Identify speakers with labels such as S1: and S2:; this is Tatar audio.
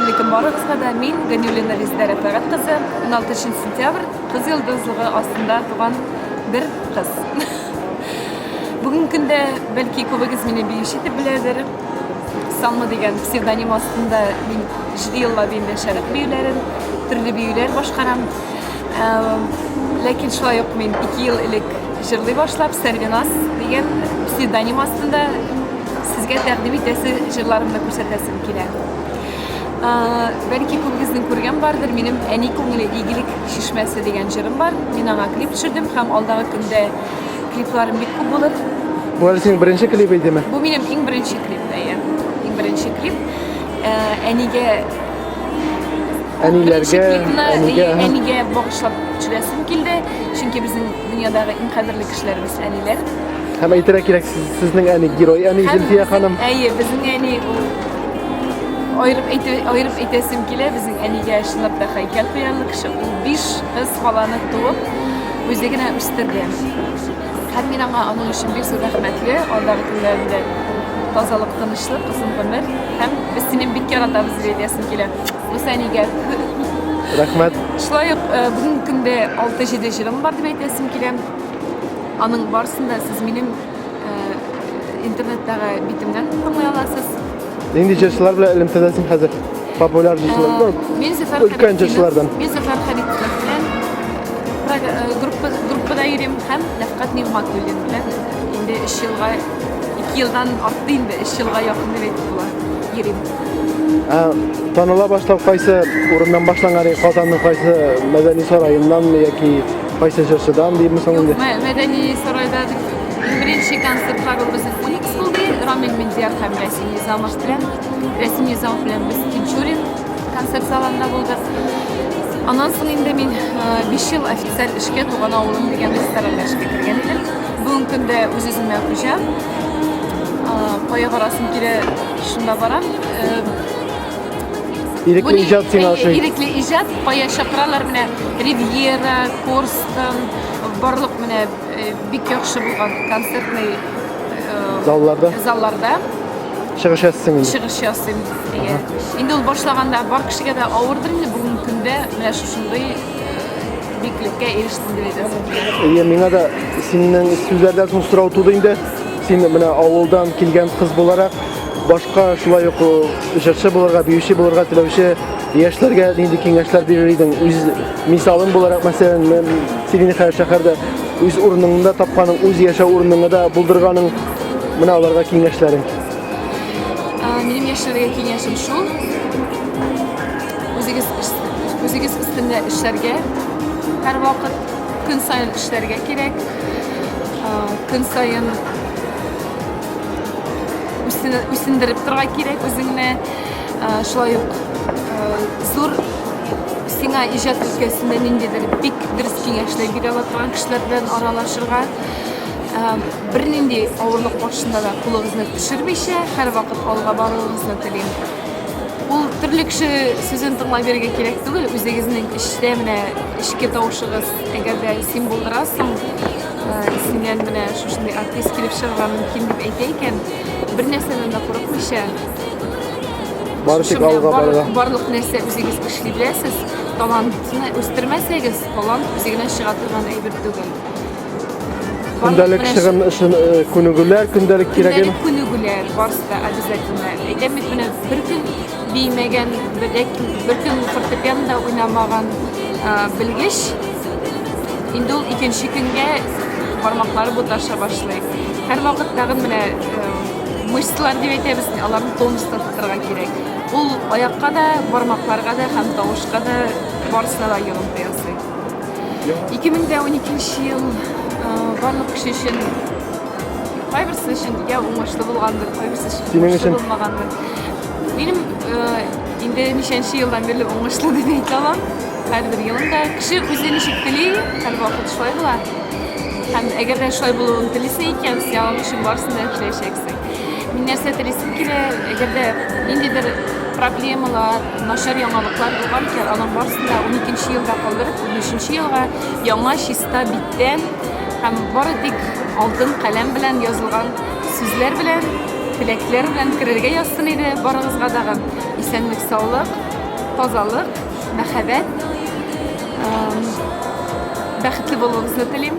S1: Хәерле көн барыгызга да. Мин Ганиуллина Резеда Рәфәгать кызы, 16 сентябрь кыз йолдызлыгы астында туган бер кыз. Бүгенге көндә бәлки күбегез мине биюче дип беләдер. Салма дигән псевдоним астында мин 7 еллап инде шәрык биюләрен, төрле биюләр башкарам. Ләкин шулай ук мин 2 ел элек җырлый башлап, Сәрвиназ дигән псевдоним астында сезгә тәкъдим итәсе җырларымны күрсәтәсем килә. Бәлки күбегезнең күргән бардыр, минем Әни күңеле игелек чишмәсе дигән җырым бар. Мин аңа клип төшердем һәм алдагы көндә клипларым бик күп булыр.
S2: Бу әле синең беренче клип идеме?
S1: Бу минем иң беренче клип, әйе. Иң беренче клип. Әнигә
S2: әниләргә,
S1: әнигә, әнигә багышлап төшерәсем килде, чөнки безнең дөньядагы иң кадерле кешеләребез әниләр.
S2: Һәм әйтергә кирәк, сезнең әни герой әни Зөлфия ханым.
S1: Әйе, безнең әни ул аерып әйтә, аерып әйтәсем килә, безнең әнигә чынлап та һәйкәл куярлык кеше. Ул биш кыз баланы туып, үзе генә үстерде. Һәм мин аңа аның өчен бик зур рәхмәтле. Алдагы көннәрендә тазалык, тынычлык, озын гомер һәм без сине бик яратабыз дип әйтәсем килә. Бусы әнигә.
S2: Рәхмәт.
S1: Шулай ук э, бүгенге көндә 6-7 җырым бар дип әйтәсем килә. Аның барысын да сез минем э, интернеттагы битемнән тыңлый аласыз.
S2: Нинди җырчылар белән элемтәдә син хәзер? Популяр җырчылар.
S1: Э, мин Зөфәр
S2: Өлкән җырчылардан.
S1: Мин Зөфәр Хәбитов белән э, группа, группада йөрим һәм Нәфкать Нигъмәтуллин белән инде 3 елга, 2 елдан артты инде, 3 елга якын дип әйтеп була. Йөрим.
S2: Ә, таныла башлау кайсы урыннан башланган? Казанның кайсы мәдәни сараеннанмы яки Кайсы җырчыдан димме соң инде?
S1: Юк, мәдәни сарайда дип иң беренче концертлар ул безнең Уникс булды. Рамил Миндияр һәм Рәсим Низамов белән. Рәсим Низамов белән без Тинчурин концерт залында булдык. Аннан соң инде мин 5 ел официаль эшкә Туган авылым дигән ресторанда эшкә кергән идем. Бүгенге көндә үз-үземә хуҗа. Кая барасым килә, шунда барам.
S2: Ирекле иҗат сиңа ошый.
S1: Ирекле иҗат, кая чакыралар менә Ривьера, Корстон, барлык менә э, бик яхшы булган концертный
S2: э, залларда.
S1: Залларда
S2: чыгыш ясыйсың инде.
S1: Чыгыш ясыйм. Әйе. Инде ул башлаганда бар кешегә дә авырдыр инде бүгенге көндә менә шушындый э, биклеккә ирештем дип әйтәсем килә.
S2: Әйе, миңа да синең сүзләрдән соң сорау туды инде. Син менә авылдан килгән кыз буларак, Башка шулай ук җырчы булырга, биюче булырга теләүче яшьләргә нинди киңәшләр бирер идең? Үз мисалың буларак, мәсәлән, син инде хәзер шәһәрдә үз урыныңны да тапканың, үз яшәү урыныңны да булдырганың, менә аларга киңәшләрең.
S1: Минем яшьләргә киңәшем шул. Үзегез үзегез өстендә эшләргә һәрвакыт көн саен эшләргә кирәк. Көн саен үсендереп торырга кирәк үзеңне. Шулай ук зур сиңа иҗат өлкәсендә ниндидер бик дөрес киңәшләр бирә ала торган кешеләр белән аралашырга. Бернинди авырлык каршында да кулыгызны төшермичә, һәрвакыт алга баруыгызны телим. Ул төрле кеше сүзен тыңлай бирергә кирәк түгел, үзегезнең эчтә менә эчке тавышыгыз, әгәр дә син булдырасың, синнән менә шушындый артист килеп чыгарга мөмкин дип әйтә икән, бер нәрсәдән дә курыкмыйча,
S2: бары тик алга барырга.
S1: Барлык нәрсә үзегез эшли беләсез, талантны үстермәсәгез, талант үзе генә чыга торган әйбер түгел.
S2: Көндәлек чыгым өчен күнегүләр, көндәлек кирәген.
S1: Көндәлек күнегүләр барысы да обязательно. Әйтәм бит, менә бер көн биемәгән, бер көн фортепианода уйнамаган белгеч Инде ул икенче көнгә бармаклары буташа башлый. Һәрвакыт тагын менә э, мышцалар дип әйтәбез, аларны тонуста тотарга кирәк. Ул аякка да, бармакларга да һәм тавышка да барысына да йогынты ясый. 2012 ел э, барлык кеше өчен кайберсе өчен я уңышлы булгандыр, кайберсе өчен уңышлы булмагандыр. Минем э, инде ничәнче елдан бирле уңышлы дип әйтә алам. Һәрбер елында кеше үзе ничек тели, һәрвакыт шулай була. Һәм әгәр дә шулай булуын телисең икән, син аның өчен барысын да эшләячәксең. Мин нәрсә телисем килә, әгәр дә ниндидер проблемалар, начар яңалыклар булган икән, аның барысын да 12 елда калдырып, 13 елга яңа чиста биттән һәм бары тик алтын каләм белән язылган сүзләр белән, теләкләр белән керергә язсын иде барыгызга дагы. Исәнлек, саулык. Тазалык, мәхәббәт, бәхетле булуыгызны телим.